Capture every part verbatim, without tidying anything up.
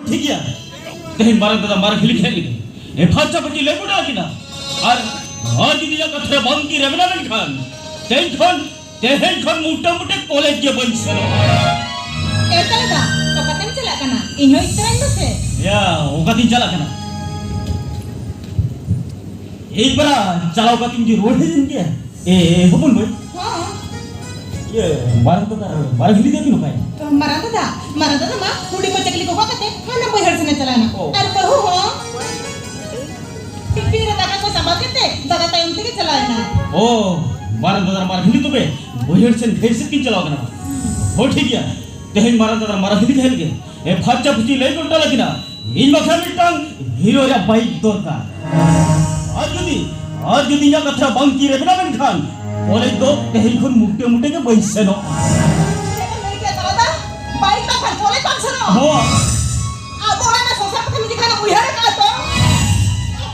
ᱴᱷᱤᱠ ᱜᱮᱭᱟ, ᱛᱮᱦᱮᱧ ᱢᱟᱨᱟᱝ ᱫᱟᱫᱟ ᱢᱟᱨᱟᱝ ᱦᱤᱞᱤ ᱦᱮᱡ ᱞᱮᱱᱟ᱾ ᱮ ᱯᱷᱟᱨᱪᱟ ᱯᱷᱟᱹᱪᱤ ᱞᱟᱹᱭ ᱜᱚᱴᱟ ᱟᱹᱠᱤᱱᱟ᱾ ᱟᱨ, ᱟᱨ ᱡᱩᱫᱤ ᱤᱧᱟᱹᱜ ᱠᱟᱛᱷᱟ ᱨᱮ ᱵᱟᱝ ᱠᱤᱱ ᱨᱮᱵᱮᱱᱟ ᱢᱮᱱᱠᱷᱟᱱ ᱛᱮᱦᱮᱧ ᱠᱷᱚᱱ, ᱛᱮᱦᱮᱧ ᱠᱷᱚᱱ ᱢᱩᱴᱟᱹ ᱢᱩᱴᱤ ᱠᱚᱞᱮᱡᱽ ᱜᱮ ᱵᱟᱹᱧ ᱥᱮᱱᱚᱜᱼᱟ᱾ ᱮ ᱛᱟᱭᱟ ᱫᱟ, ᱚᱠᱟᱛᱮᱢ ᱪᱟᱞᱟᱜ ᱠᱟᱱᱟ? ᱤᱧ ᱦᱚᱸ ᱤᱫᱤ ᱛᱚᱨᱟᱧ ᱢᱮᱥᱮ᱾ ᱭᱟ, ᱚᱠᱟᱛᱤᱧ ᱪᱟᱞᱟᱜ ᱠᱟᱱᱟ? ᱮᱭ ᱵᱟᱨᱟ ᱪᱟᱞᱟᱣ ᱠᱟᱛᱮᱧ ᱡᱮ ᱨᱩᱣᱟᱹᱲ ᱦᱮᱡ ᱮᱱ ᱜᱮᱭᱟ᱾ ᱮ, ᱮ, ᱦᱚᱯᱚᱱ ᱵᱷᱟᱹᱭ᱾ ᱦᱚᱸ᱾ ᱤᱭᱟᱹ, ᱢᱟᱨᱟᱝ ᱫᱟᱫᱟ, ᱢᱟᱨᱟᱝ ᱦᱤᱞᱤ ᱫᱚ ᱠᱤᱱ ᱚᱠᱟᱭᱮᱱᱟ? ᱢᱟᱨᱟᱝ ᱫᱟᱫᱟ, ᱢᱟᱨᱟᱝ ᱫᱟᱫᱟ ᱢᱟ ᱠᱩᱲᱤ ᱠᱚ ᱪᱟᱹᱠᱞᱤ ᱠᱚ ᱦᱚᱦᱚ ᱠᱟᱛᱮ ᱦᱟᱱᱟ ᱵᱟᱹᱭᱦᱟᱹᱲ ᱥᱮᱱᱮ ᱪᱟᱞᱟᱣ ᱮᱱᱟ᱾ ᱚ᱾ ᱟᱨ ᱵᱟᱹᱦᱩ ᱦᱚᱸ ᱴᱤᱯᱤᱱ ᱨᱮ ᱫᱟᱠᱟ ᱠᱚ ᱥᱟᱢᱵᱟᱣ ᱠᱟᱛᱮ ᱫᱟᱫᱟ ᱛᱟᱭᱚᱢ ᱛᱮᱜᱮ ᱪᱟᱞᱟᱣ ᱮᱱᱟ᱾ ᱚ, ᱢᱟᱨᱟᱝ ᱫᱟᱫᱟ, ᱢᱟᱨᱟᱝ ᱦᱤᱞᱤ ᱛᱚᱵᱮ ᱵᱟᱹᱭᱦᱟᱹᱲ ᱥᱮᱱ ᱰᱷᱮᱨ ᱥᱮᱫ ᱠᱤᱱ ᱪᱟᱞᱟᱣ ᱠᱟᱱᱟ᱾ ᱦᱚᱸ, ᱴᱷᱤᱠ ᱜᱮᱭᱟ᱾ ᱛᱮᱦᱮᱧ ᱢᱟᱨᱟᱝ ᱫᱟᱫᱟ ᱢᱟᱨᱟᱝ ᱦᱤᱞᱤ ᱦᱮᱡ ᱞᱮᱱ ᱜᱮ᱾ ᱮ, ᱯᱷᱟᱨᱪᱟ ᱯᱷᱩᱪᱤ ᱞᱟᱹᱭ ᱜᱚᱴᱟ ᱞᱟᱹᱜᱤᱫ ᱱᱟ᱾ ᱤᱧ ᱵᱟᱠᱷᱨᱟ ᱢᱤᱫᱴᱟᱝ ᱦᱤᱨᱳ ᱨᱮᱭᱟᱜ ᱵᱟᱭᱤᱠ ᱫᱚᱨᱠᱟᱨ᱾ ᱟᱨ ᱡᱩᱫᱤ, ᱟᱨ ᱡᱩᱫᱤ ᱤᱧᱟᱹᱜ ᱠᱟᱛᱷᱟ ᱵᱟᱝ ᱠᱤᱱ ᱨᱮᱵᱮᱱᱟ ᱢᱮᱱᱠᱷᱟᱱ ᱠᱚᱞᱮᱡᱽ ᱫᱚ ᱛᱮᱦᱮᱧ ᱠᱷᱚᱱ ᱢᱩᱴᱮ ᱢᱩᱴᱮ ᱜᱮ ᱵᱟᱹᱧ ᱥᱮᱱᱚᱜᱼᱟ᱾ ᱪᱮᱫ ᱮᱢ ᱞᱟᱹᱭ ᱠᱮᱫᱟ ᱫᱟᱫᱟ? ᱵᱟᱭᱤᱠ ᱵᱟᱝᱠᱷᱟᱱ ᱠᱚᱞᱮᱡᱽ ᱵᱟᱢ ᱥᱮᱱᱚᱜᱼᱟ? ᱦᱳᱭ᱾ ᱟᱵᱚ ᱚᱲᱟᱜ ᱨᱮᱱᱟᱜ ᱥᱚᱝᱥᱟᱨ ᱠᱟᱛᱷᱟ ᱢᱤᱫ ᱡᱚᱠᱷᱚᱱ ᱮᱢ ᱩᱭᱦᱟᱹᱨ ᱟᱠᱟᱫᱼᱟ ᱛᱚ?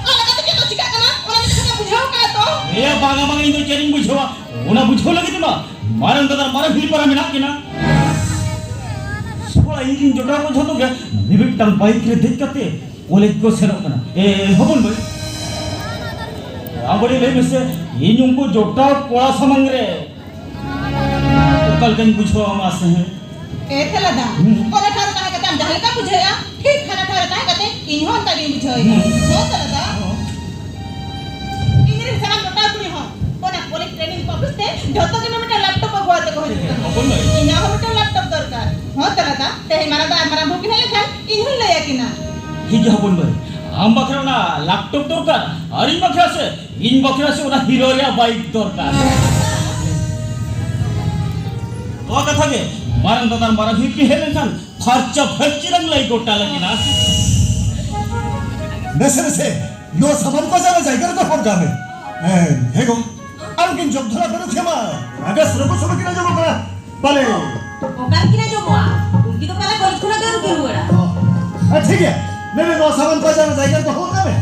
ᱚᱠᱟ ᱞᱮᱠᱟᱛᱮ ᱪᱮᱫ ᱠᱚ ᱪᱤᱠᱟᱹᱜ ᱠᱟᱱᱟ, ᱚᱱᱟ ᱢᱤᱫ ᱡᱚᱠᱷᱚᱱ ᱮᱢ ᱵᱩᱡᱷᱟᱹᱣ ᱟᱠᱟᱫᱼᱟ ᱛᱚ? ᱮᱭᱟ ᱵᱟᱝᱟ ᱵᱟᱝᱟ, ᱤᱧ ᱫᱚ ᱪᱮᱫ ᱤᱧ ᱵᱩᱡᱷᱟᱹᱣᱟ? ᱚᱱᱟ ᱵᱩᱡᱷᱟᱹᱣ ᱞᱟᱹᱜᱤᱫ ᱢᱟ ᱢᱟᱨᱟᱝ ᱫᱟᱫᱟ ᱢᱟᱨᱟᱝ ᱦᱤᱞᱤ ᱯᱟᱨᱟ ᱢᱮᱱᱟᱜ ᱠᱤᱱᱟ᱾ ᱥᱟᱞᱟ ᱤᱧ ᱨᱤᱱ ᱡᱚᱴᱟᱣ ᱠᱚ ᱡᱷᱚᱛᱚ ᱜᱮ ᱢᱤᱢᱤᱫᱴᱟᱝ ᱵᱟᱭᱤᱠ ᱨᱮ ᱫᱮᱡ ᱠᱟᱛᱮ ᱠᱚᱞᱮᱡᱽ ᱠᱚ ᱥᱮᱱᱚᱜ ᱠᱟᱱᱟ᱾ ᱮ, ᱦᱚᱯᱚᱱ ᱵᱷᱟᱹᱭ, ᱟᱢ ᱵᱟᱹᱲᱤᱡ ᱞᱟᱹᱭ ᱢᱮᱥᱮ, ᱤᱧ ᱩᱱᱠᱩ ᱡᱚᱴᱟᱣ ᱠᱚᱲᱟ ᱥᱟᱢᱟᱝ ᱨᱮ ᱚᱠᱟ ᱞᱮᱠᱟᱧ ᱵᱩᱡᱷᱟᱹᱣᱟ ᱢᱟᱥᱮ? ᱦᱮᱸ? ᱮ ᱛᱟᱞᱟ ᱫᱟ, ᱦᱩᱸ᱾ ᱚᱱᱟ ᱴᱷᱟᱶ ᱨᱮ ᱛᱟᱦᱮᱸ ᱠᱟᱛᱮ ᱟᱢ ᱡᱟᱦᱟᱸ ᱞᱮᱠᱟᱢ ᱵᱩᱡᱷᱟᱹᱣᱮᱫᱼᱟ, ᱴᱷᱤᱠ ᱦᱟᱱᱟ ᱴᱷᱟᱶ ᱨᱮ ᱛᱟᱦᱮᱸ ᱠᱟᱛᱮ ᱤᱧ ᱦᱚᱸ ᱚᱱᱠᱟ ᱜᱤᱧ ᱵᱩᱡᱷᱟᱹᱣᱮᱫᱼᱟ᱾ ᱦᱩᱸ᱾ ᱦᱚᱸ ᱛᱟᱞᱟ ᱫᱟ᱾ ᱦᱚᱸ᱾ ᱤᱧ ᱨᱮᱱ ᱥᱟᱱᱟᱢ ᱡᱚᱴᱟᱣ ᱠᱩᱲᱤ ᱦᱚᱸ ᱚᱱᱟ ᱠᱚᱞᱮᱡᱽ ᱴᱨᱮᱱᱤᱝ ᱠᱚ ᱚᱯᱷᱤᱥ ᱛᱮ ᱡᱷᱚᱛᱚ ᱜᱮ ᱢᱤᱫᱴᱟᱝ ᱞᱮᱯᱴᱚᱯ ᱟᱹᱜᱩ ᱟᱛᱮ ᱠᱚ ᱦᱤᱡᱩᱜ ᱠᱟᱱᱟ᱾ ᱦᱚᱯᱚᱱ ᱵᱷᱟᱹᱭ᱾ ᱤᱧᱟᱜ ᱦᱚᱸ ᱢᱤᱫᱴᱟᱝ ᱞᱮᱯᱴᱚᱯ ᱫᱚᱨᱠᱟᱨ᱾ ᱦᱚᱸ ᱛᱟᱞᱟ ᱫᱟ, ᱛᱮᱦᱮᱧ ᱢᱟᱨᱟᱝ ᱫᱟ ᱟᱨ ᱢᱟᱨᱟᱝ ᱵᱟᱹᱦᱩ ᱠᱤᱱ ᱦᱮᱡ ᱞᱮᱱᱠᱷᱟᱱ ᱤᱧ ᱦᱚᱸᱧ ᱞᱟᱹᱭ ᱟᱹᱠᱤᱱᱟ᱾ ᱴᱷᱤᱠ ᱜᱮᱭᱟ ᱦᱚᱯᱚᱱ ᱵᱷᱟᱹᱭ, ᱟᱢ ᱵᱟᱠᱷᱨᱟ ᱚᱱᱟ ᱞᱮᱯᱴᱚᱯ ᱫᱚᱨᱠᱟᱨ ᱟᱨ ᱤᱧ ᱵᱟᱠᱷᱨᱟ ᱥᱮ, ᱤᱧ ᱵᱟᱠᱷᱨᱟ ᱥᱮ ᱚᱱᱟ ᱦᱤᱨᱳ ᱨᱮᱭᱟᱜ ᱵᱟᱭᱤᱠ ᱫᱚᱨᱠᱟᱨ᱾ ᱱᱚᱣᱟ ᱠᱟᱛᱷᱟ ᱜᱮ ᱢᱟᱨᱟᱝ ᱫᱟᱫᱟ ᱟᱨ ᱢᱟᱨᱟᱝ ᱵᱷᱤᱯᱤ ᱦᱮᱡ ᱞᱮᱱᱠᱷᱟᱱ ᱯᱷᱟᱨᱪᱟ ᱯᱷᱟᱹᱨᱪᱤ ᱨᱮᱢ ᱞᱟᱹᱭ ᱜᱚᱴᱟ ᱞᱟᱹᱜᱤᱫ ᱱᱟ᱾ ᱱᱟᱥᱮ ᱱᱟᱥᱮ ᱱᱚᱣᱟ ᱥᱟᱢᱟᱱ ᱠᱚ ᱡᱟᱭᱜᱟ ᱨᱮ ᱫᱚᱦᱚ ᱠᱟᱜ ᱢᱮ᱾ ᱦᱮᱸ, ᱦᱮᱸ ᱜᱚ᱾ ᱟᱢ ᱠᱤᱱ ᱡᱚᱵ ᱫᱷᱚᱨᱟ ᱵᱮᱱ ᱠᱷᱮᱢᱟ᱾ ᱟᱜᱮ ᱥᱨᱚᱵᱚ ᱥᱨᱚᱵᱚ ᱠᱤᱱ ᱟᱸᱡᱚᱢᱚᱜ ᱠᱟᱱᱟ᱾ ᱯᱟᱞᱮ᱾ ᱚᱠᱟ ᱨᱮᱠᱤᱱ ᱟᱸᱡᱚᱢᱚᱜᱼᱟ? ᱩᱱᱠᱤᱱ ᱫᱚ ᱯᱟᱞᱮ ᱠᱚᱞᱮᱡᱽ ᱠᱷᱚᱱᱟᱜ ᱜᱮ ᱟᱹᱣᱨᱤ ᱠᱤᱱ ᱨᱩᱣᱟᱹᱲᱟ᱾ ᱦᱮᱸ, ᱴᱷᱤᱠ ᱜᱮᱭᱟ᱾ ᱱᱮ, ᱱᱮ, ᱱᱚᱣᱟ ᱥᱟᱢᱟᱱ ᱠᱚ ᱡᱟᱭᱜᱟ ᱨᱮ ᱫᱚᱦᱚ ᱠᱟᱜ ᱢᱮ᱾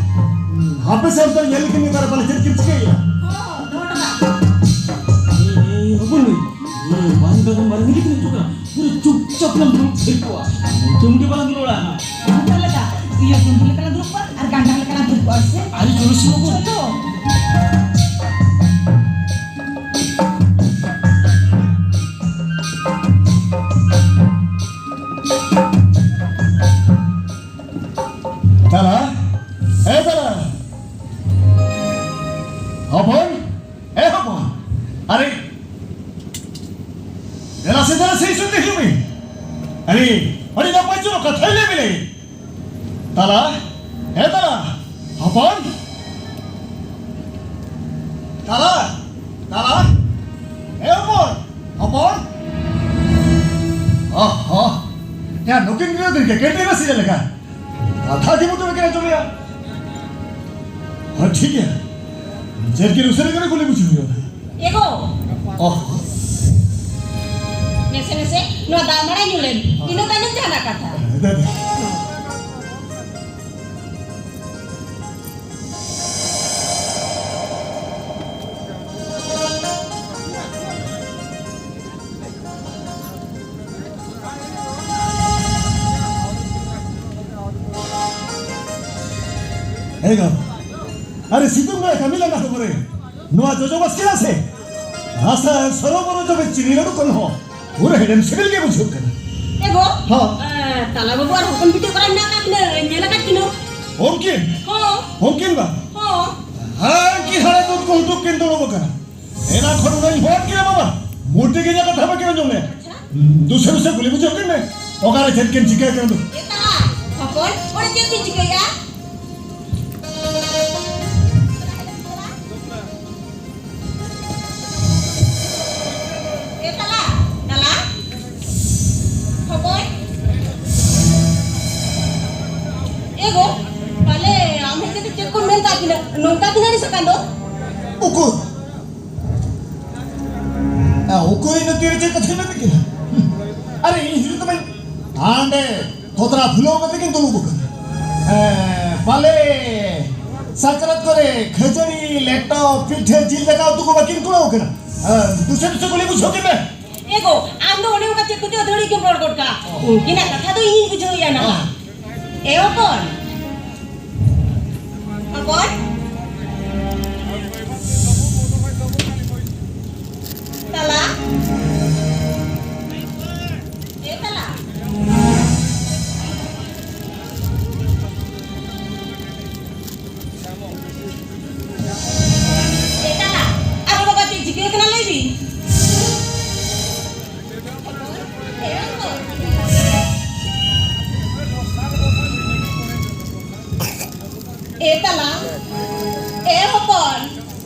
ᱦᱟᱯᱮ ᱥᱮ ᱚᱱᱛᱮ ᱧᱮᱞ ᱞᱮᱠᱤᱱ ᱱᱮᱛᱟᱨ ᱯᱟᱞᱮ ᱪᱮᱫ ᱠᱤᱱ ᱪᱤᱠᱟᱹᱭᱮᱫᱼᱟ? ᱦᱚᱸ, ᱫᱚᱦᱚ ᱦᱚᱴᱚ ᱠᱟᱜ ᱢᱮ᱾ ᱮ, ᱮ, ᱦᱚᱯᱚᱱ ᱢᱟᱹᱭ᱾ ᱮ, ᱵᱟᱝ ᱫᱚ ᱵᱟᱝ ᱦᱤᱡᱩᱜ ᱠᱟᱱᱟ᱾ ᱪᱩᱯᱪᱟᱯ ᱞᱟᱝ ᱫᱩᱲᱩᱵ ᱛᱷᱤᱨ ᱠᱚᱜᱼᱟ᱾ ᱢᱩᱴᱟᱹ ᱢᱩᱴᱟᱹ ᱵᱟᱞᱟᱝ ᱨᱚᱲᱟ ᱦᱟᱸᱜ᱾ ᱚᱱᱠᱟ ᱞᱮᱠᱟ, ᱤᱭᱟᱹ ᱜᱟᱹᱰᱤ ᱞᱮᱠᱟ ᱞᱟᱝ ᱫᱩᱲᱩᱵ ᱠᱚᱜᱼᱟ ᱟᱨ ᱜᱟᱱᱰᱟ ᱞᱮᱠᱟ ᱞᱟᱝ ᱫᱩᱲᱩᱵ ᱠᱚᱜᱼᱟ ᱥᱮ? ᱟᱨ ᱪᱚᱞᱚ ᱥᱮ ᱵᱟᱹᱵᱩ᱾ ᱪᱚᱞᱚ᱾ ᱛᱟᱞᱟ, ᱮ ᱛᱟᱞᱟ᱾ ᱦᱚᱯᱚᱱ, ᱮ ᱦᱚᱯᱚᱱ᱾ ᱟᱨᱮ, ᱫᱮᱞᱟ ᱥᱮ, ᱫᱮᱞᱟ ᱥᱮ, ᱤᱥᱩᱱ ᱛᱮ ᱦᱤᱡᱩᱜ ᱢᱮ᱾ ᱟᱨᱮ, ᱟᱹᱰᱤ ᱱᱟᱯᱟᱭ ᱪᱚᱨᱚᱠ ᱠᱟᱛᱷᱟᱭ ᱞᱟᱹᱭ ᱢᱮ᱾ ᱛᱟᱞᱟ, ᱮ ᱛᱟᱞᱟ, ᱦᱚᱯᱚᱱ᱾ ᱛᱟᱞᱟ, ᱛᱟᱞᱟ, ᱮ ᱦᱚᱯᱚᱱ, ᱦᱚᱯᱚᱱ᱾ ᱚᱦᱚ, ᱭᱟ, ᱱᱩᱠᱤᱱ ᱜᱤᱫᱽᱨᱟᱹ ᱫᱚ ᱠᱮᱠᱮᱴ ᱨᱮ ᱥᱮ ᱪᱮᱫ ᱞᱮᱠᱟ? ᱠᱟᱛᱷᱟ ᱜᱮ ᱢᱚᱛᱚ ᱵᱟᱹᱠᱤᱱ ᱟᱸᱡᱚᱢᱮᱜᱼᱟ᱾ ᱦᱚᱸ, ᱴᱷᱤᱠ ᱜᱮᱭᱟ᱾ ᱪᱮᱫ ᱠᱤᱱ ᱩᱥᱟᱹᱨᱟ ᱠᱟᱱᱟ ᱠᱩᱞᱤ ᱵᱩᱡᱷᱟᱹᱣ ᱦᱩᱭᱩᱜᱼᱟ᱾ ᱮᱜᱳ᱾ ᱚᱦ᱾ ᱱᱮᱥᱮ ᱱᱮᱥᱮ ᱱᱚᱣᱟ ᱫᱟᱜ ᱢᱟᱲᱟ ᱧᱩ ᱞᱮᱢ᱾ ᱤᱱᱟᱹ ᱛᱟᱭᱱᱚᱢ ᱡᱟᱦᱟᱱᱟᱜ ᱠᱟᱛᱷᱟ᱾ ᱫᱮ, ᱫᱮ᱾ ᱮ ᱜᱚ, ᱟᱨᱮ ᱥᱤᱛᱩᱝ ᱨᱮ ᱠᱟᱹᱢᱤ ᱞᱟᱸᱜᱟ ᱦᱚᱲᱢᱚ ᱨᱮ ᱱᱚᱣᱟ ᱡᱚᱡᱚ ᱵᱟᱥᱠᱮ ᱫᱟᱜ ᱥᱮ ᱦᱟᱥᱟ ᱥᱚᱨᱚ ᱵᱚᱨᱚ ᱡᱚᱵᱮ ᱪᱤᱱᱤ ᱞᱟᱹᱰᱩ ᱠᱷᱚᱱ ᱦᱚᱸ ᱯᱩᱨᱟᱹ ᱦᱮᱲᱮᱢ ᱥᱤᱵᱤᱞ ᱜᱮ ᱵᱩᱡᱷᱟᱹᱜ ᱠᱟᱱᱟ᱾ ᱮ ᱜᱚ, ᱦᱚᱸ᱾ ᱮ, ᱛᱟᱞᱟ ᱵᱟᱹᱵᱩ ᱟᱨ ᱦᱚᱯᱚᱱ ᱵᱤᱴᱤ ᱚᱠᱟᱨᱮ ᱢᱮᱱᱟᱜ ᱟᱠᱟᱫ ᱠᱤᱱᱟ? ᱧᱮᱞ ᱟᱠᱟᱫ ᱠᱤᱱᱟ? ᱩᱱᱠᱤᱱ? ᱦᱚᱸ᱾ ᱩᱱᱠᱤᱱ ᱵᱟ? ᱦᱚᱸ᱾ ᱦᱮᱸ, ᱩᱱᱠᱤᱱ ᱦᱟᱲᱮ ᱫᱩᱫ ᱠᱚ ᱦᱩᱴᱩᱠ ᱠᱤᱱ ᱫᱩᱲᱩᱵ ᱟᱠᱟᱱᱟ᱾ ᱮᱱᱟ ᱠᱷᱚᱱ ᱩᱱᱟᱹᱜ ᱤᱧ ᱦᱚᱦᱚ ᱠᱤᱱᱟ ᱵᱟᱵᱟ, ᱢᱩᱴᱤ ᱜᱮ ᱤᱧᱟᱹᱜ ᱠᱟᱛᱷᱟ ᱵᱟᱹᱠᱤᱱ ᱟᱸᱡᱚᱢ ᱞᱮ᱾ ᱟᱪᱪᱷᱟ᱾ ᱫᱩᱥᱮ ᱫᱩᱥᱮ ᱠᱩᱞᱤ ᱵᱩᱡᱷᱟᱹᱣ ᱠᱤᱱ ᱢᱮ, ᱚᱠᱟᱨᱮ ᱪᱮᱫ ᱠᱤᱱ ᱪᱤᱠᱟᱹ ᱠᱟᱱᱟ ᱫᱚ? ᱮ ᱛᱟᱞᱟ, ᱦᱚᱯᱚᱱ, ᱚᱸᱰᱮ ᱪᱮᱫ ᱵᱤᱱ ᱪᱤᱠᱟᱹᱭᱟ? ᱮ ᱛᱟᱞᱟ, ᱛᱟᱞᱟ, ᱦᱚᱯᱚᱱ᱾ ᱮ ᱜᱚ, ᱯᱟᱞᱮ ᱟᱢ ᱦᱮᱡ ᱠᱟᱛᱮ ᱪᱮᱫ ᱠᱚᱢ ᱢᱮᱱ ᱠᱟᱜ ᱠᱤᱱᱟ? ᱱᱚᱝᱠᱟ ᱠᱤᱱ ᱟᱹᱲᱤᱥ ᱟᱠᱟᱱ ᱫᱚ? ᱩᱠᱩᱨ? ᱟ, ᱚᱠᱚᱭ ᱱᱩᱠᱤᱱ ᱪᱮᱫ ᱠᱟᱛᱷᱟᱭ ᱢᱮᱱ ᱠᱮᱫᱟ? ᱟᱨᱮ, ᱤᱧ ᱦᱤᱡᱩᱜ ᱛᱟᱢᱟᱧ᱾ ᱦᱟᱸᱰᱮ ᱛᱚᱛᱨᱟ ᱯᱷᱩᱞᱟᱹᱣ ᱠᱟᱛᱮ ᱠᱤᱱ ᱫᱩᱲᱩᱵ ᱟᱠᱟᱱᱟ᱾ ᱦᱮᱸ, ᱯᱟᱞᱮ ᱥᱟᱠᱨᱟᱛ ᱠᱚᱨᱮ ᱠᱷᱟᱹᱡᱟᱹᱲᱤ, ᱞᱮᱴᱚ, ᱯᱤᱴᱷᱟᱹ, ᱡᱤᱞ ᱫᱟᱠᱟ ᱩᱛᱩ ᱠᱚ ᱵᱟᱹᱠᱤᱱ ᱠᱩᱲᱟᱹᱣ ᱠᱟᱱᱟ᱾ ᱦᱮᱸ, ᱫᱩᱥᱮ ᱫᱩᱥᱮ ᱠᱩᱞᱤ ᱵᱩᱡᱷᱟᱹᱣ ᱠᱤᱱ ᱢᱮ᱾ ᱮ ᱜᱚ, ᱟᱢ ᱫᱚ ᱚᱱᱮ ᱚᱱᱠᱟ ᱪᱮᱫ ᱠᱚᱪᱚ ᱟᱹᱛᱷᱟᱹᱲᱤ ᱜᱮᱢ ᱨᱚᱲ ᱜᱚᱫ ᱠᱟᱜᱼᱟ᱾ ᱩᱱᱠᱤᱱᱟᱜ ᱠᱟᱛᱷᱟ ᱫᱚ ᱤᱧᱤᱧ ᱵᱩᱡᱷᱟᱹᱣ ᱮᱭᱟ ᱱᱟᱦᱟᱜ᱾ ᱮ ᱦᱚᱯᱚᱱ᱾ ᱦᱚᱯᱚᱱ᱾ ᱛᱟᱞᱟ᱾ ᱮ ᱛᱟᱞᱟ᱾ ᱮ ᱛᱟᱞᱟ᱾ ᱟᱨ ᱵᱟᱵᱟ ᱪᱮᱫ ᱪᱤᱠᱟᱹ ᱠᱟᱱᱟ ᱞᱟᱹᱭ ᱵᱤᱱ? ᱮ ᱛᱟᱞᱟ, ᱮ ᱦᱚᱯᱚᱱ,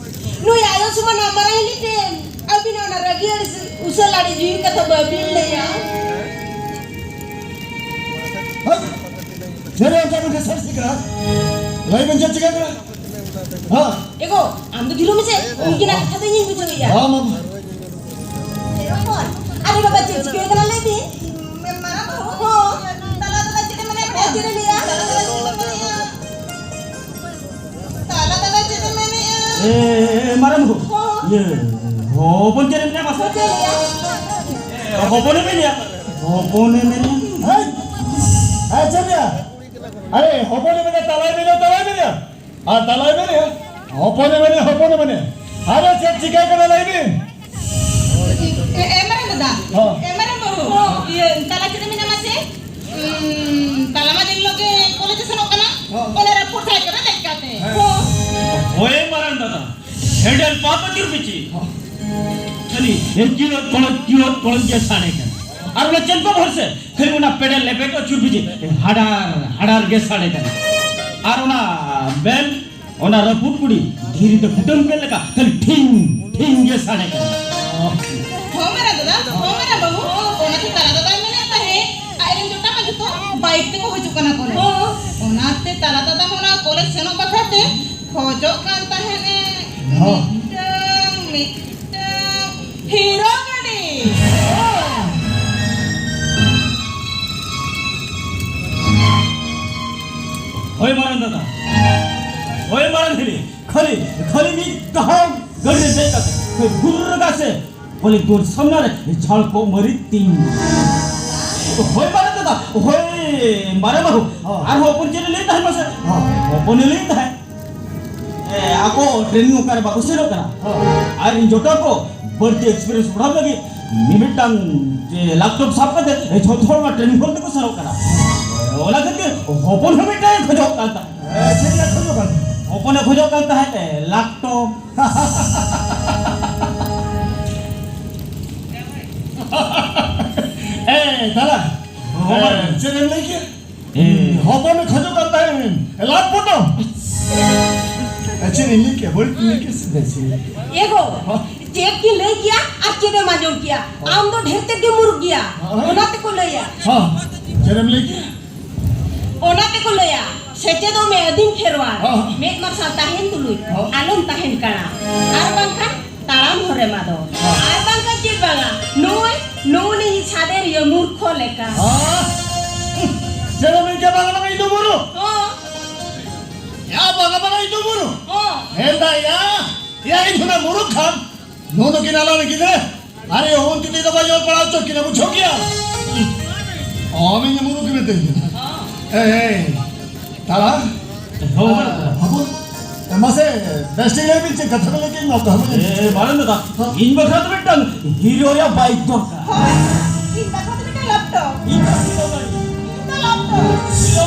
ᱱᱩᱭ ᱟᱭᱳ ᱥᱚᱢᱟᱱ ᱢᱟᱨᱟᱝ ᱦᱤᱞᱤ ᱴᱷᱮᱱ ᱟᱹᱵᱤᱱᱟᱜ ᱚᱱᱟ ᱨᱟᱹᱜᱤ ᱟᱹᱲᱤᱥ ᱩᱥᱟᱹᱞ ᱟᱹᱲᱤ ᱡᱤᱣᱤ ᱠᱟᱛᱷᱟ ᱵᱟᱹᱵᱤᱱ ᱞᱟᱹᱭᱟ? ᱦᱳᱭ, ᱪᱮᱫ ᱚᱱᱠᱟ ᱵᱤᱱ ᱥᱟᱹᱨᱥᱤ ᱠᱟᱱᱟ? ᱞᱟᱹᱭ ᱵᱤᱱ ᱪᱮᱫ ᱪᱤᱠᱟᱹ ᱠᱟᱱᱟ? ᱦᱮᱸ᱾ ᱮ ᱜᱚ, ᱟᱢ ᱫᱚ ᱫᱷᱤᱨᱚ ᱢᱮᱥᱮ, ᱩᱱᱠᱤᱱᱟᱜ ᱠᱟᱛᱷᱟ ᱫᱚ ᱤᱧᱤᱧ ᱵᱩᱡᱷᱟᱹᱣᱮᱭᱟ᱾ ᱦᱮᱸ, ᱢᱟ᱾ ᱮ ᱦᱚᱯᱚᱱ, ᱟᱨᱮ ᱵᱟᱵᱟ, ᱪᱮᱫ ᱪᱤᱠᱟᱹ ᱠᱟᱱᱟ ᱞᱟᱹᱭ ᱵᱤᱱ? ᱢᱟᱨᱟᱝ ᱵᱟᱹᱦᱩ᱾ ᱦᱚᱸ᱾ ᱛᱟᱞᱟ ᱫᱟᱫᱟ ᱪᱮᱫ ᱮ ᱢᱮᱱᱮᱫ ᱢᱮᱭᱟ? ᱪᱮᱫ ᱮ ᱞᱟᱹᱭᱟ? ᱛᱟᱞᱟ ᱫᱟᱫᱟ ᱪᱮᱫ ᱮ ᱢᱮᱱᱮᱫᱼᱟ? ᱮ, ᱮ, ᱮ, ᱢᱟᱨᱟᱝ ᱵᱟᱹᱦᱩ᱾ ᱦᱚᱸ᱾ ᱤᱭᱟᱹ, ᱦᱚᱯᱚᱱ ᱪᱮᱫ ᱮ ᱢᱮᱱᱮᱫᱼᱟ ᱢᱟᱥᱮ? ᱪᱮᱫ ᱮ ᱞᱟᱹᱭᱟ? ᱮ, ᱦᱚᱯᱚᱱᱮ ᱢᱮᱱᱮᱫᱼᱟ᱾ ᱦᱚᱯᱚᱱᱮ ᱢᱮᱱᱮᱫᱼᱟ᱾ ᱦᱮᱭ! ᱦᱮᱸ, ᱪᱮᱫ ᱮ ᱞᱟᱹᱭᱟ? ᱟᱨᱮ, ᱦᱚᱯᱚᱱᱮ ᱢᱮᱱᱮᱫᱼᱟ, ᱛᱟᱞᱟᱭ ᱢᱮᱱᱮᱫᱼᱟ, ᱛᱟᱞᱟᱭ ᱢᱮᱱᱮᱫᱼᱟ᱾ ᱟᱨ ᱛᱟᱞᱟᱭ ᱢᱮᱱᱮᱫᱼᱟ, ᱦᱚᱯᱚᱱᱮ ᱢᱮᱱᱮᱫᱼᱟ, ᱦᱚᱯᱚᱱᱮ ᱢᱮᱱᱮᱫᱼᱟ᱾ ᱟᱫᱚ ᱪᱮᱫ ᱪᱤᱠᱟᱹ ᱠᱟᱱᱟ ᱞᱟᱹᱭ ᱵᱤᱱ? ᱮ, ᱮ, ᱢᱟᱨᱟᱝ ᱫᱟᱫᱟ᱾ ᱦᱚᱸ᱾ ᱮ, ᱢᱟᱨᱟᱝ ᱵᱟᱹᱦᱩ᱾ ᱦᱚᱸ᱾ ᱤᱭᱟᱹ, ᱛᱟᱞᱟ ᱪᱮᱫ ᱮ ᱢᱮᱱᱟ ᱢᱟᱥᱮ? ᱩᱸ, ᱛᱟᱞᱟ ᱢᱟ ᱫᱤᱱ ᱦᱤᱞᱳᱜ ᱜᱮ ᱠᱚᱞᱮᱡᱽ ᱮ ᱥᱮᱱᱚᱜ ᱠᱟᱱᱟ᱾ ᱦᱚᱸ᱾ ᱚᱱᱟ ᱨᱟᱹᱯᱩᱫ ᱥᱟᱭᱠᱮᱞ ᱨᱮ ᱫᱮᱡ ᱠᱟᱛᱮ᱾ ᱦᱮᱸ᱾ ᱦᱚᱸ᱾ ᱦᱳᱭ ᱢᱟᱨᱟᱝ ᱫᱟᱫᱟ, ᱦᱮᱸᱰᱮᱞ ᱯᱟᱯ ᱟᱹᱪᱩᱨ ᱵᱤᱪᱤ᱾ ᱦᱚᱸ᱾ ᱠᱷᱟᱹᱞᱤ ᱮ ᱠᱤᱲᱚᱫ ᱠᱚᱲᱚᱫ ᱠᱤᱲᱚᱫ ᱠᱚᱲᱚᱫ ᱜᱮ ᱥᱟᱰᱮ ᱠᱟᱱᱟ᱾ ᱟᱨ ᱚᱱᱟ ᱪᱮᱫ ᱠᱚ ᱵᱷᱚᱨᱥᱮ? ᱠᱷᱟᱹᱞᱤ ᱚᱱᱟ ᱯᱮᱰᱮᱞ ᱞᱮᱵᱮᱫ ᱟᱹᱪᱩᱨ ᱵᱤᱪᱤ᱾ ᱦᱟᱰᱟᱨ ᱦᱟᱰᱟᱨ ᱜᱮ ᱥᱟᱰᱮ ᱠᱟᱱᱟ᱾ ᱟᱨ ᱚᱱᱟ ᱵᱮᱞ ᱚᱱᱟ ᱨᱟᱹᱯᱩᱫ ᱠᱩᱲᱤ ᱫᱷᱤᱨᱤ ᱛᱮ ᱠᱩᱴᱟᱹᱢ ᱠᱮᱫ ᱞᱮᱠᱟ ᱠᱷᱟᱹᱞᱤ ᱴᱷᱤᱝ ᱴᱷᱤᱝ ᱜᱮ ᱥᱟᱰᱮ ᱠᱟᱱᱟ᱾ ᱦᱚᱸ ᱢᱟᱨᱟᱝ ᱫᱟᱫᱟ, ᱦᱚᱸ ᱢᱟᱨᱟᱝ ᱵᱟᱹᱵᱩ, ᱚᱱᱟᱛᱮ ᱛᱟᱞᱟ ᱫᱟᱫᱟᱭ ᱢᱮᱱᱮᱫ ᱛᱟᱦᱮᱸᱫ, ᱟᱡ ᱨᱮᱱ ᱡᱚᱴᱟ ᱢᱟ ᱡᱚᱛᱚ ᱵᱟᱭᱤᱠ ᱛᱮᱠᱚ ᱦᱤᱡᱩᱜ ᱠᱟᱱᱟ ᱠᱚᱞᱮᱡᱽ᱾ ᱦᱚᱸ᱾ ᱚᱱᱟᱛᱮ ᱛᱟᱞᱟ ᱫᱟᱫᱟ ᱦᱚᱸ ᱚᱱᱟ ᱠᱚᱞᱮᱡᱽ ᱥᱮᱱᱚᱜ ᱵᱟᱠᱷᱨᱟ ᱛᱮ ᱠᱷᱚᱡᱚᱜ ᱠᱟᱱ ᱛᱟᱦᱮᱸᱫ ᱮ᱾ ᱦᱚᱸ᱾ ᱢᱤᱫᱴᱟᱝ, ᱢᱤᱫᱴᱟᱝ ᱦᱤᱨᱳ ᱜᱟᱹᱰᱤ᱾ ᱦᱳᱭ ᱢᱟᱨᱟᱝ ᱫᱟᱫᱟ, ᱦᱳᱭ ᱢᱟᱨᱟᱝ ᱦᱤᱞᱤ, ᱠᱷᱟᱹᱞᱤ, ᱠᱷᱟᱹᱞᱤ ᱢᱤᱫ ᱫᱷᱟᱣ ᱜᱟᱹᱰᱤ ᱨᱮ ᱫᱮᱡ ᱠᱟᱛᱮ ᱵᱷᱩᱨᱨ ᱠᱟᱛᱮ ᱵᱚᱞᱮ ᱫᱩᱣᱟᱹᱨ ᱥᱟᱢᱱᱟ ᱨᱮ ᱡᱷᱟᱲ ᱠᱚ ᱢᱟᱹᱨᱤᱪ ᱛᱤᱧ᱾ ᱦᱳᱭ ᱢᱟᱨᱮ ᱫᱟᱫᱟ, ᱦᱳᱭ ᱢᱟᱨᱮ ᱵᱟᱹᱦᱩ᱾ ᱦᱚᱸ᱾ ᱟᱨᱦᱚᱸ ᱦᱚᱯᱚᱱ ᱪᱮᱫ ᱮ ᱞᱟᱹᱭ ᱛᱟᱦᱮᱸᱫ ᱢᱟᱥᱮ? ᱦᱚᱸ᱾ ᱦᱚᱯᱚᱱᱮ ᱞᱟᱹᱭ ᱛᱟᱦᱮᱸᱫ, ᱮ, ᱟᱠᱚ ᱴᱨᱮᱱᱤᱝ ᱚᱠᱟᱨᱮ ᱵᱟᱠᱚ ᱥᱮᱱᱚᱜ ᱠᱟᱱᱟ᱾ ᱦᱚᱸ᱾ ᱟᱨ ᱤᱧ ᱡᱚᱴᱟᱣ ᱠᱚ ᱵᱟᱹᱲᱛᱤ ᱮᱠᱥᱯᱤᱨᱤᱭᱮᱱᱥ ᱵᱟᱲᱦᱟᱣ ᱞᱟᱹᱜᱤᱫ ᱢᱤᱢᱤᱫᱴᱟᱝ ᱡᱮ ᱞᱮᱯᱴᱚᱯ ᱥᱟᱵ ᱠᱟᱛᱮ ᱡᱷᱚᱛᱚ ᱦᱚᱲ ᱚᱱᱟ ᱴᱨᱮᱱᱤᱝ ᱦᱚᱞ ᱛᱮᱠᱚ ᱥᱮᱱᱚᱜ ᱠᱟᱱᱟ᱾ ᱚᱱᱟ ᱠᱷᱟᱹᱛᱤᱨ ᱦᱚᱯᱚᱱ ᱦᱚᱸ ᱢᱤᱫᱴᱟᱝ ᱮ ᱠᱷᱚᱡᱚᱜ ᱠᱟᱱ ᱛᱟᱦᱮᱸᱫ᱾ ᱮ, ᱪᱮᱫ ᱞᱮᱠᱟ ᱠᱷᱚᱡᱚᱜ ᱠᱟᱱ ᱛᱟᱦᱮᱸᱫ? ᱦᱚᱯᱚᱱᱮ ᱠᱷᱚᱡᱚᱜ ᱠᱟᱱ ᱛᱟᱦᱮᱸᱫ, ᱮ, ᱞᱮᱯᱴᱚᱯ᱾ ᱮ, ᱫᱟᱫᱟ᱾ ᱦᱚᱸ᱾ ᱮ, ᱪᱮᱫ ᱮᱢ ᱞᱟᱹᱭ ᱠᱮᱫ? ᱮ᱾ ᱦᱚᱯᱚᱱᱮ ᱠᱷᱚᱡᱚᱜ ᱠᱟᱱ ᱛᱟᱦᱮᱸᱫ, ᱞᱟᱠᱷ ᱯᱚᱴᱚᱢ᱾ ᱮ, ᱪᱮᱫ ᱤᱧ ᱞᱟᱹᱭ ᱠᱮᱫ? ᱵᱟᱹᱲᱤᱡ ᱤᱧ ᱞᱟᱹᱭ ᱠᱮᱫ ᱥᱮ ᱵᱮᱥ ᱤᱧ ᱞᱟᱹᱭ ᱠᱮᱫ? ᱮ ᱜᱚ, ᱦᱚᱸ᱾ ᱪᱮᱫ ᱠᱤᱱ ᱞᱟᱹᱭ ᱠᱮᱭᱟ ᱟᱨ ᱪᱮᱫ ᱮᱢ ᱟᱸᱡᱚᱢ ᱠᱮᱭᱟ? ᱦᱚᱸ᱾ ᱟᱢ ᱫᱚ ᱰᱷᱮᱨ ᱛᱮᱫ ᱜᱮ ᱢᱩᱨᱩᱠ ᱜᱮᱭᱟ᱾ ᱦᱚᱸ᱾ ᱚᱱᱟ ᱛᱮᱠᱚ ᱞᱟᱹᱭᱟ᱾ ᱦᱚᱸ᱾ ᱪᱮᱫ ᱮᱢ ᱞᱟᱹᱭ ᱠᱮᱫ? ᱚᱱᱟ ᱛᱮᱠᱚ ᱞᱟᱹᱭᱟ, ᱥᱮᱪᱮᱫᱚᱜ ᱢᱮ ᱟᱹᱫᱤᱢ ᱠᱷᱮᱨᱣᱟᱲ, ᱦᱚᱸ᱾ ᱢᱮᱫ ᱢᱟᱨᱥᱟᱞ ᱛᱟᱦᱮᱱ ᱛᱩᱞᱩᱡ, ᱦᱚᱸ᱾ ᱟᱞᱚᱢ ᱛᱟᱦᱮᱱ ᱠᱟᱬᱟ, ᱟᱨ ᱵᱟᱝᱠᱷᱟᱱ ᱛᱟᱲᱟᱢ ᱦᱚᱨᱮᱢ ᱟᱫᱚᱜ᱾ ᱦᱚᱸ᱾ ᱟᱨ ᱵᱟᱝᱠᱷᱟᱱ ᱪᱮᱫ ᱵᱟᱝᱟ, ᱱᱩᱭ, ᱱᱩᱭ ᱥᱟᱫᱮᱨᱤᱭᱟᱹ ᱢᱩᱨᱠᱷᱚ ᱞᱮᱠᱟ᱾ ᱦᱚᱸ᱾ ᱪᱮᱫ ᱮᱢ ᱢᱮᱱ ᱠᱮᱫᱟ, ᱵᱟᱝᱟ, ᱵᱟᱝᱟ, ᱤᱧ ᱫᱚ ᱵᱩᱨᱩ? ᱦᱚᱸ᱾ ᱭᱟ, ᱵᱟᱝᱟ, ᱵᱟᱝᱟ, ᱤᱧ ᱫᱚ ᱵᱩᱨᱩ? ᱦᱚᱸ᱾ ᱦᱮᱸᱫᱟ ᱭᱟ, ᱭᱟ, ᱤᱧ ᱦᱚᱸ ᱢᱩᱨᱩᱠ ᱠᱷᱟᱱ, ᱱᱩᱱᱩ ᱠᱤᱱ ᱟᱞᱟᱝ ᱜᱤᱫᱽᱨᱟᱹ᱾ ᱟᱨᱮ, ᱚᱦᱚᱱ ᱛᱤᱛᱤ ᱫᱚ ᱵᱟᱭ ᱚᱞ ᱯᱟᱲᱦᱟᱣ ᱦᱚᱪᱚ ᱠᱤᱱᱟ, ᱵᱩᱡᱷᱟᱹᱣ ᱠᱮᱭᱟ? ᱚᱦᱚᱢ ᱤᱧ ᱢᱩᱨᱩᱠ ᱢᱮᱛᱟᱹᱧ ᱠᱟᱱᱟ᱾ ᱦᱮᱸ, ᱦᱮᱸ᱾ ᱛᱟᱲᱟ? ᱦᱚᱸ, ᱵᱟᱵᱩ, ᱢᱟᱥᱮ, ᱵᱮᱥ ᱴᱷᱤᱠ ᱞᱟᱹᱭ ᱵᱤᱱ, ᱪᱮᱫ ᱠᱟᱛᱷᱟ ᱵᱤᱱ ᱞᱟᱹᱭ ᱠᱮᱫ, ᱱᱚᱣᱟ ᱠᱟᱛᱷᱟ ᱵᱤᱱ ᱞᱟᱹᱭ ᱠᱮᱫ? ᱮ, ᱢᱟᱨᱟᱝ ᱫᱟᱫᱟ, ᱦᱚᱸ᱾ ᱤᱧ ᱵᱟᱠᱷᱨᱟ ᱫᱚ ᱢᱤᱫᱴᱟᱝ ᱦᱤᱨᱳ ᱨᱮᱭᱟᱜ ᱵᱟᱭᱤᱠ ᱫᱚᱨᱠᱟᱨ᱾ ᱦᱳᱭ, ᱤᱧ ᱵᱟᱠᱷᱨᱟ ᱫᱚ ᱢᱤᱫᱴᱟᱝ ᱞᱮᱯᱴᱚᱯ᱾ ᱤᱧ ᱫᱚ ᱦᱤᱨᱳ ᱜᱟᱹᱰᱤ᱾ ᱤᱧ ᱫᱚ ᱞᱮᱯᱴᱚᱯ᱾ ᱦᱤᱨᱳ